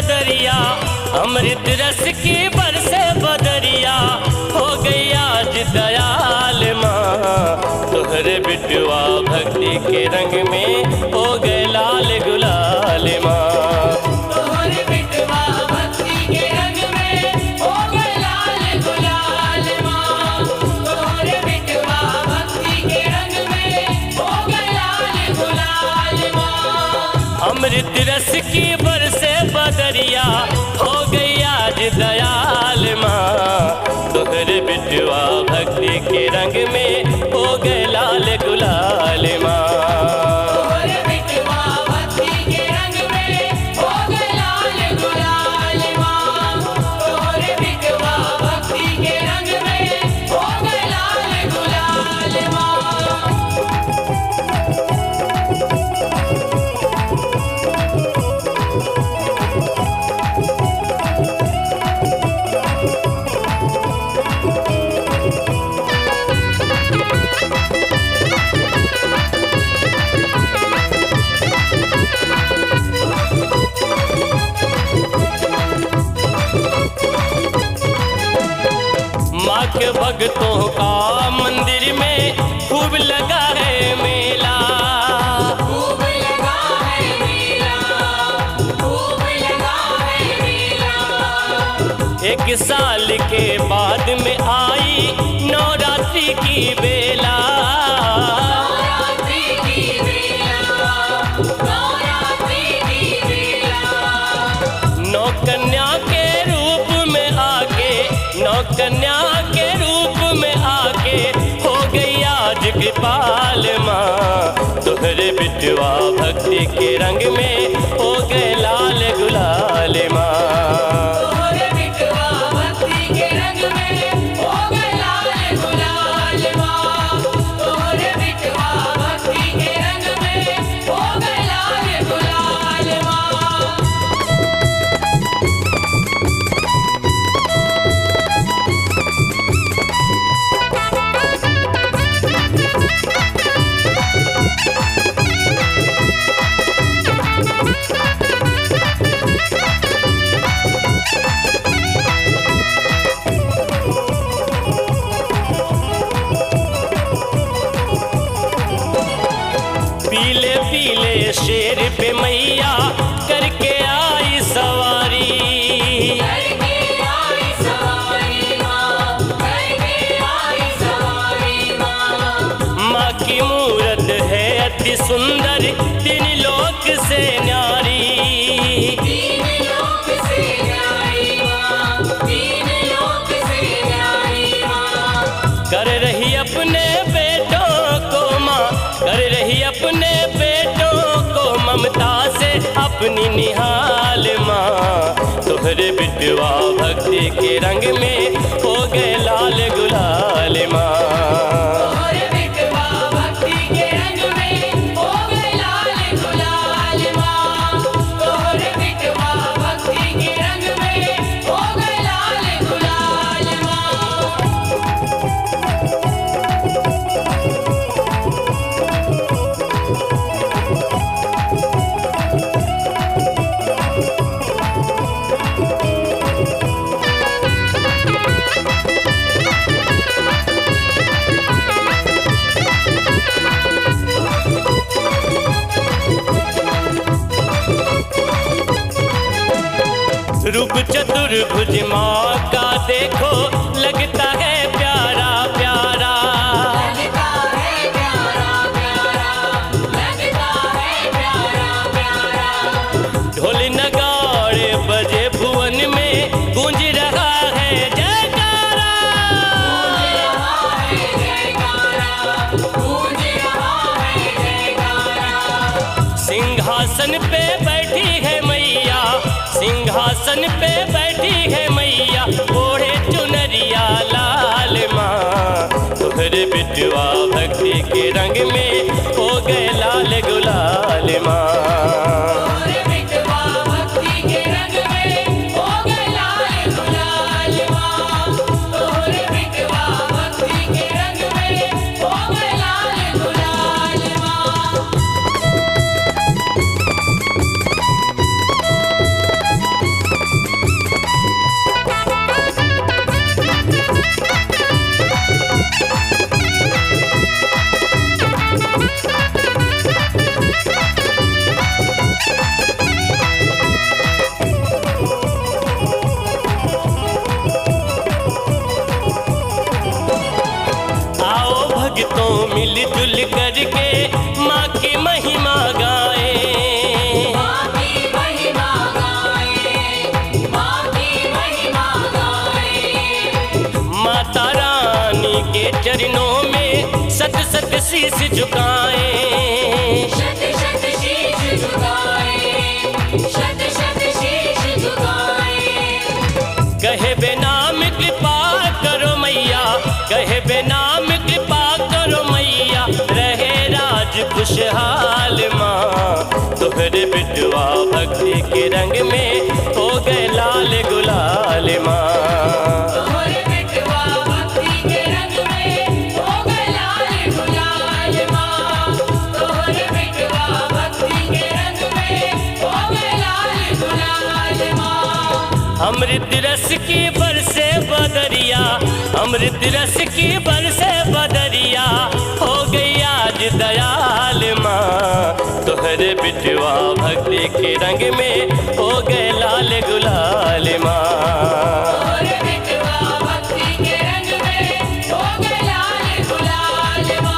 बदरिया, अमृत रस की बरसे बदरिया, हो गई आज दयाल माँ। तोहरे बिटुआ भक्ति के रंग में हो गए लाल गुलाल माँ। तोहरे बिटुआ भक्ति के रंग में हो गए लाल गुलाल माँ। तोहरे बिटुआ भक्ति के रंग में हो गए लाल गुलाल माँ। अमृत रस की बरसे बदरिया, हो गई आज दयाल माँ। तोहरे बिटुआ भक्ति के रंग में हो गए लाल गुलाल माँ। तोहरे बिटुआ भक्ति के रंग में हो गए लाल गुलाल माँ। तोहरे बिटुआ भक्ति के रंग में हो गए लाल गुलाल माँ। माँ के भक्तों का मंदिर में खूब लगा है मेला, खूब लगा है मेला, खूब लगा है मेला। एक साल के बाद में आई नवरात्रि की बेला। नवरात्रि की बेला, नवरात्रि की बेला। नौ कन्या के रूप में आके, नौ कन्या के रूप में आके हो गई आज कृपाल माँ। तोहरे बिटुआ भक्ति के रंग में हो गए लाल गुलाल माँ। तोहरे बिटुआ भक्ति के रंग में हो गए लाल गुलाल माँ। तोहरे बिटुआ भक्ति के रंग में हो गए लाल गुलाल माँ। पीले पीले शेर पे मैया करके आई सवारी, करके आई सवारी माँ, करके आई सवारी माँ। माँ की मूरत है अति सुंदर तीन लोक से न्यारी। तीन लोक से न्यारी माँ, तीन लोक से न्यारी माँ। कर रही अपने बेटों को माँ, कर रही अपने बेटों को ममता से अपनी निहाल माँ। तोहरे बिटुआ भक्ति के रंग में हो गए लाल गुलाल माँ। तोहरे बिटुआ भक्ति के रंग में हो गए लाल गुलाल माँ। तोहरे बिटुआ भक्ति के रंग में हो गए लाल गुलाल माँ। रूप चतुर्भुज माँ का देखो लगता है प्यारा प्यारा, लगता है प्यारा प्यारा, लगता है प्यारा प्यारा। ढोल नगाड़े बजे भुवन में गूंज रहा है जयकारा। गूंज रहा है जयकारा, गूंज रहा है जयकारा। सिंहासन पे बैठी है मैया, सिंहासन पे बैठी है मैया, ओढ़े चुनरिया लाल माँ। तोहरे बिटुआ भक्ति के रंग में हो गए लाल गुलाल माँ। तोहरे बिटुआ भक्ति के रंग में हो गए लाल गुलाल माँ। तोहरे बिटुआ भक्ति के रंग में हो गए लाल गुलाल माँ। मिल करके माँ की महिमा गाए। माँ की महिमा गाए, माँ की महिमा गाए। माता रानी के चरणों में सत सत शीश झुकाए। शत शत शीश झुकाए, शत शत शीश झुकाए। कहे बेनाम कृपा करो मैया, कहे बेनाम कृपा करो मैया, रहे राज खुशहाल माँ। तोहरे बिटवा भक्ति के रंग में हो गए लाल गुलाल माँ। तोहरे बिटवा भक्ति के रंग में हो गए लाल गुलाल माँ। तोहरे बिटवा भक्ति के रंग में हो गए लाल गुलाल माँ। अमृत रस की बरसे बदरिया, अमृत रस की बरसे बदरिया, हो गई आज दयाल माँ। तोहरे बिटवा भक्ति के रंग में हो गए लाल गुलाल माँ। तोहरे बिटवा भक्ति के रंग में हो गए लाल गुलाल माँ।